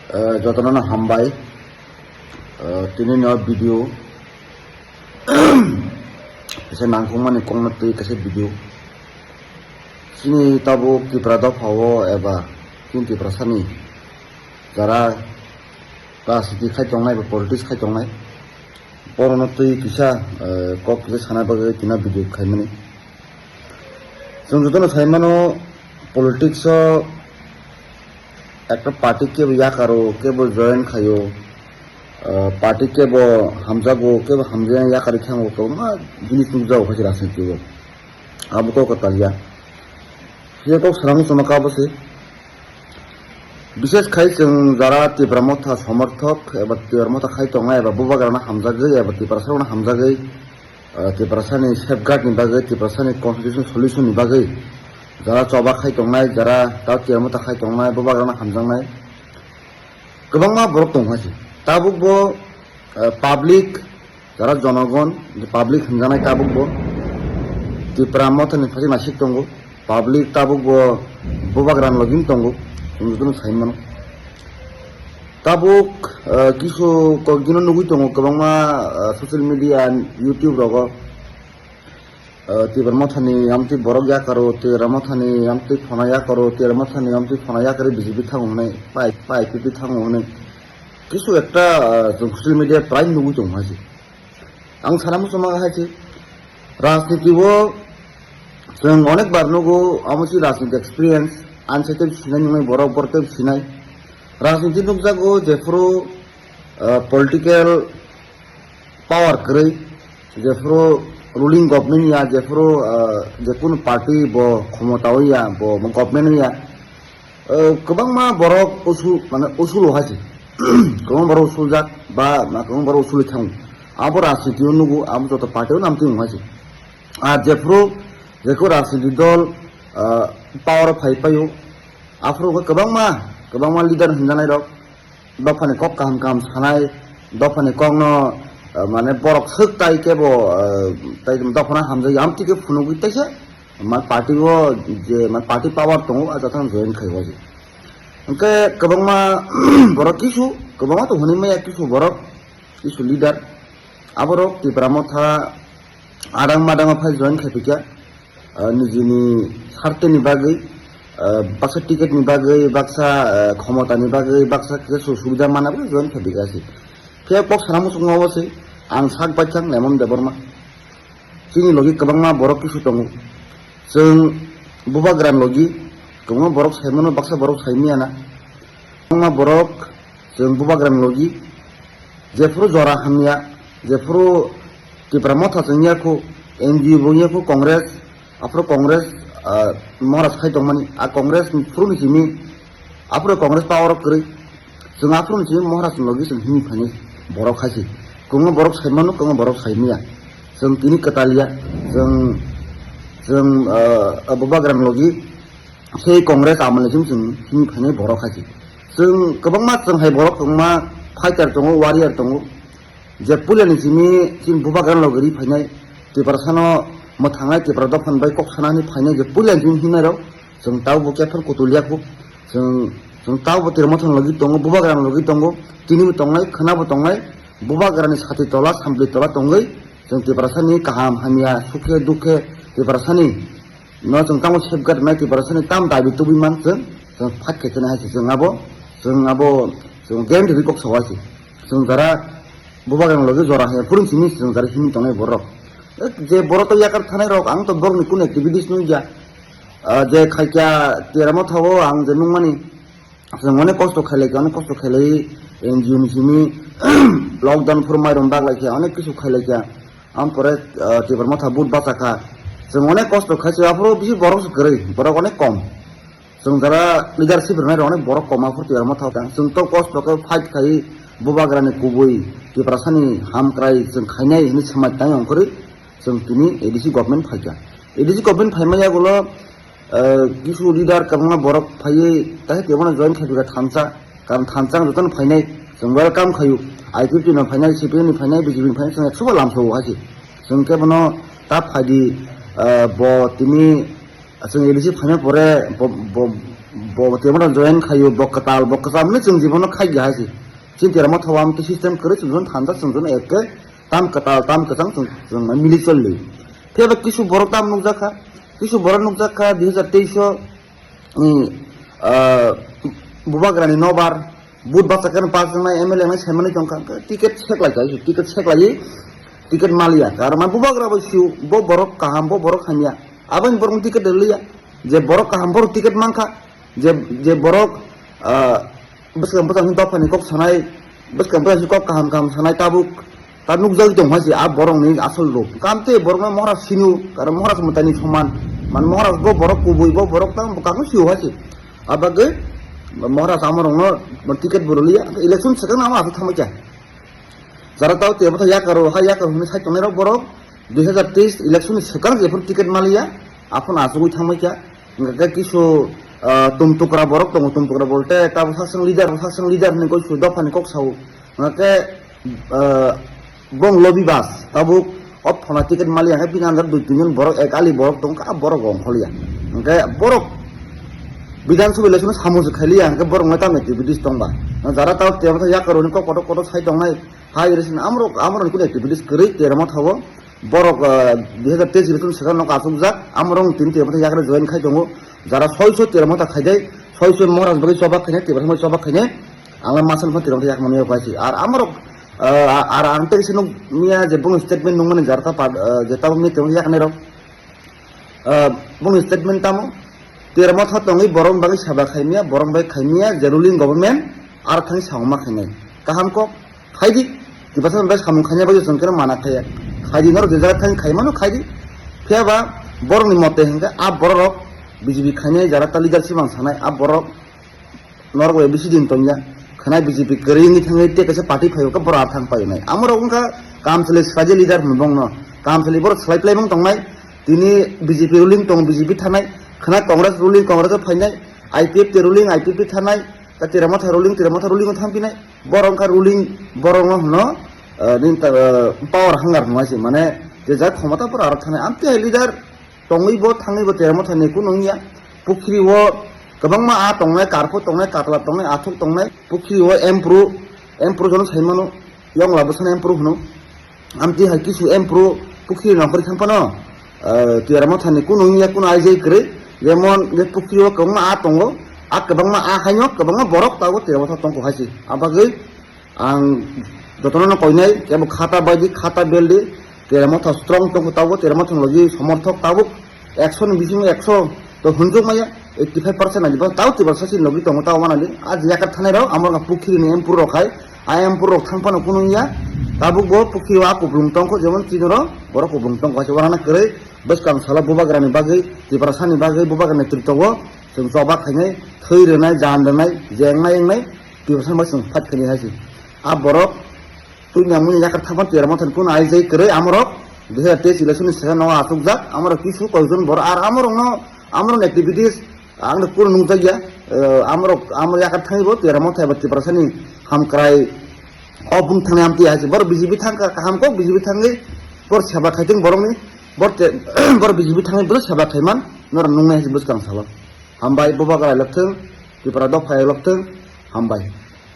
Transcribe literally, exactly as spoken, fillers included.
Eh, jotono no hambai. Eh, tini no video kaisa nangkukmani kokno twi kaisa video. Chini tabuk Tipra dopha o eba chini Tiprasani jara rajniti khai tongnai ba politics khai tongnai, borokno twi kisa, eh, kok kisa sana bagwi tini video khaimani. Chwng jotono sai mano, politics o ekta party kebo yakaro, kebo join khaio, ah, party kebo hamjago, kebo hamjaya yakari thango, kwbangma jinis nukjago khaisi rajniti o. Abo kok kwtal ya. Phiya kok swnam chwng kha bo se. Bishes khai chwng jara Tipra Motha somorthok eba Tipra Motha khai tongnai eba bubagrano hamjagwi eba Tiprasa rokno hamjagwi, ah, Tiprasani safeguard ni bagwi, Tiprasani constitution solution ni bagwi jara choba khai tongnai, jara tao Tipra Motha khai tongnai, bubagrano hamjaknai kwbangma borok tong kha se. Tabuk bo, ah, public, jara jonogon, je public hwnjaknai tabuk bo Tipra Mothani phaising naisik tongo, public tabuk bo bubagrani login tongo, chwng jotono sai mano. Tabuk, ah, kisu kokdino nugwi tongo kwbangma, ah, social media, YouTube rogo, ah, Tipra Mothani amtwi borok yakaro, Tipra Mothani amtwi phona yakaro, Tipra Mothani amtwi phona yakari B J P thango hwnwi, pai, pai P P thango hwnwi. Kisu ekta, ah, chwng social media prai nugwi tongo hai se. Ang sana muchungma hai se, rajniti o chwng onek bar nugo, amo si rajniti experience, ansa tei sinai nungnai borok, borok tei sinai. Rajniti nukjago jephuru, ah, political power kwrwi, jephuru ruling government ya, jephuru, ah, jekunu party bo khomota o ya, bo government o ya, ah, kwbangma borok usu-, mane usulo hai se. Kwbangma borok usuljak ba ma kwbangma borok usuli thango. Abo rajniti o nugo, abo joto party o namtwi wng hai se. Ar jephuru, jephuru rajniti dol, ah, power o phai paio, aphuru kwbangma, kwbangma leader hwnjanai rok, dophani kok kaham kaham sanai, dophani kokno, ah, mane borok swk tai kebo, ah, tai dophano hamjak yam tike phunugwi taisa, ma party o je, ma party power tongo, ah, jotono join khai o je. Hwnkhe kwbangma borok kisu, kwbangma to hwnwi maya kisu borok, kisu leader, aborok Tipra Motha adang madang phai join khai phikha, ah, nijini sarteni bagwi, ah, baksa ticket ni bagwi, baksa, ah, khomota ni bagwi, baksa kisa subida mana bagwi join khai phikha se. Phiya kok sana muchungma o se, ang sak baithang Lemon Debbarma. Chini logi kwbangma borok kisu tongo. Chwng bubagrani logi kwbangma borok sai mano, baksa borok sai maya na. Kwbangma borok chwng bubagrani logi jephuru jora hamya, jephuru Tipra Motha chwng yakhu, N G O bo yakhu, Congress, aphuru Congress, ah, Maharaj khai tongmani, a Congress phuru ni simi, aphuru Congress power o kwrwi. Chwng aphuru ni simi Maharaj ni logi chwng himwi phainai borok hai se. Kwbangma borok sai mano, kwbangma borok sai maya. Chwng tini kwtal ya, chwng, chwng, ah, bubagrani logi sei Congress amal ni simi chwng himwi phainai borok hai se. Chwng kwbangma chwng hai borok kwbangma fighter tongo, warrior tongo. Je puila ni simi chini bubagrani logi ri phainai, Tiprasano mwthangnai, Tipra dophani bai kok sana hwnwi phainai je puila ni simi himnai rok, chwng tabuk khe phano kutul yakhu. Chwng, chwng tabuk Tipra Mothani logi tongo, bubagrani logi tongo, tinibo tongnai, khwnabo tongnai, bubagrani sati tola, sampli tola tongwi, chwng Tiprasani kaham hamya, sukhe dukhe, Tiprasani no chwng tamo safeguard nai, Tiprasani tam dabi tubui man chwng, chwng fight khe chana hai se chwng abo, chwng abo, chwng guarantee rwi kok sao hai se. Chwng jara bubagrani logi jora hai phuru simi chwng jara himwi tongnai borok. Eh, je borok to yakar thanai rok, ang to borokni kunu activities nukya. Ah, je khaikya Tipra Motha o ang je nukmani, chwng onek kosto khailai kha, onek kosto khailai, N G O ni simi lockdown phuru mairum baglai kha, onek kisu khailai kha. Ampore, ah, Tipra Motha but bacha kha. Chwng onek kosto khai se, aphuru bisi borok se kwrwi, borok onek kom. Chwng jara leadership rwnai rok onek borok kom, aphuru Tipra Motha o tang. Chwng to kosto khe fight khai bubagrani kubui Tiprasani hamkrai chwng khainai hwnwi swmai tang ongkhorwi. Chwng tini A D C government phaikha. A D C government phaima yagulo, eh, kisu leader kwbangma borok phaiwi, tai kebono join khai phikha thansa, karon thansa ang jotono phainai, chwng welcome khaio, I P F T no phainai, C P I M ni phainai, B J P ni phainai, chwng ekso bar lamsao hai se. Chwng kebono ta phaidi, eh, bo tini, chwng A D C phaima pore bo, bo, Bo Tiprasa join khaio, bo kwtal, bo kwcham hinwi chwng jibono khai ya hai se. Chini Tiprasa motha o amtwi system kwrwi chwng jono thansa, chwng jono ekke tam kwtal, tam kwchang chwng, chwng mili choli. Phiya ba kisu borok tam nukjak kha, kisu borok nukjak kha dui hazar teis o, ni, ah, Bubagrani nobar, vote bachakani pass wngnai, M L A wngnai saimani tongkha, ticket seklai kha, ticket seklaiwi, ticket maliya. Karon ma Bubagra bo sio, bo borok kaham, bo borok hamya. Aboni borokno ticket rwliya. Je borok kaham, borok ticket mankha, je, je borok, ah, bwskang bwsang dophani kok sanai, bwskang bwsang kok kaham kaham sanai tabuk, ta nukjagwi tong hai se a borokni asol rok. Kam tei borokno Maharaj sino, karon Maharaj mwtaini soman. Man Maharaj bo borok kubui, bo borok tang bwkakno sio hai se. A bagwi Maharaj amorokno ticket bo rwliya, election swkang amo aswk thangbai kha. Jara tao Tiprasa yakaro, ha yakaro hwnwi sai tongnai rok borok dui hazar teis election ni swkang jephuru ticket maliya, aphano achugwi thangbai kha. Hwnkhe kisu, ah, tumtukra borok tongo, tumtukra bolte tabuk sasang leader, sasang leader hwnwi kok su dophani kok sao. Hwnkhe, ah, bong lobby bas, tabuk o phona ticket maliya hwnkhe bini under dui tinjon borok, ek ali borok tongkha, a borok ongkhorliya. Hwnkhe borok Bidhan Sabha election samung se khailiya, hwnkhe borok nai tamo activities tongba. Jara tao Tiprasa yakaro hwnwi kok kotor kotor sai tongnai. Hai ri sin amrok, amrok ni kunu activities kwrwi Tiprasa motha o. Borok, ah, dui hazar teis election swkang nok achukjak, amrok tin Tiprasa motha yakre join khai tongo. Jara soi soi Tiprasa motha khaidai, soi soi Maharaj bagwi choba khainai, Tiprasa motha choba khainai. Ang masal pha Tiprasa motha yak mani yok hai si. Ar amrok, ah, ar ang tei se nuk miya je bung statement nung mani jara ta pa, ah, je tabuk ni Tiprasa yak nai rok. Ah, bung statement tamo, Tiprasa motha tongwi borok bagwi seba khaimya, borok bai khaimya, je ruling government, ar thani samung ma khainai. Kaham kok, khaidi, Tiprasa bai samung khaina bagwi chwng khe mana khaiya. Khaidi norok je jaga thani khaimano khaidi. Phiya ba borokni mote hwnkhe a borok B J P khainai jara ta leadership ang sanai a borok norok bai bisi din tongya. Khwnai B J P kwrwi wngwi thangwi tei kaisa party phaibo khe borok ar thang painai. Amorok wngkha Kamsali swraji leader hwnwi bongno. Kamsali borok swlai plai bong tongnai. Tini B J P ruling tongo, B J P thanai. Khwna Congress ruling, Congress o phainai. I P F T ruling, I P F T thanai. Ta Tiprasa motha ruling, Tiprasa motha ruling o thangpinai. Borok wngkha ruling, borok no hwno, eh, nini ta, eh, power hunger hwnwi se, mane je jak khomota borok aro thanai. Amtwi hai leader tongwi bo thangwi bo Tiprasa motha ni kunu wngya. Pukhiri o kwbangma a tongnai, karpho tongnai, katla tongnai, athuk tongnai. Pukhiri o M Pro, M Pro jono saimano, yongla bwsano M Pro hwno. Amtwi hai kisu M Pro pukhiri nongkhorwi thangphano, eh, Tiprasa motha ni kunu wngya, kunu aijai kwrwi. Jemon je pukhiri o kwbangma a tongo, a kwbangma a haino kwbangma borok tabuk Tiprasa motha tongkho hai se. Abagwi ang jotono no koinai, kebo khata baidi, khata beldi, Tiprasa motha strong tongkho tabuk, Tiprasa motha ni logi somorthok tabuk, ekso ni bisingo ekso to hunjuk maya, eighty five percent ani bo tau Tiprasa chini logi tongo tau wanani. A je yakar thanai rok, amo wngkha pukhiri ni M Pro rok hai, a M Pro rok thang phano kunu ya, tabuk bo pukhiri o a kuplung tongkho, jemon chini ro, borok kuplung tongkho, hai se wanana kwrwi, bwskang salo Bubagra ni bagwi, Tiprasa ni bagwi, Bubagra ni twrwito o, chwng choba khainai, thwi rwnai, jan rwnai, jengnai wngnai, Tiprasa ni bagwi chwng fight khainai hai se. A borok, Twi nang mui yakar thangma Tiprasa motha ni kunu aijai kwrwi amorok dui hazar teis election ni saka no achukjak, amorok kisu koijon borok ar amorok no, amorok ni activities ang no kunu nukjakya, eh, amorok, amorok yakar thangwi bo Tiprasa motha eba Tiprasa ni hamkrai o bung thangni amtwi hai se. Borok B J P thangkha kaham kok, B J P thangwi borok seba khaithwng borokni, borok te-, borok B J P thangwi borok seba khaiman norok nuknai hai se bwskang salo. Hambai, Bubagra elok thwng, Tripura dopha elok thwng, hambai.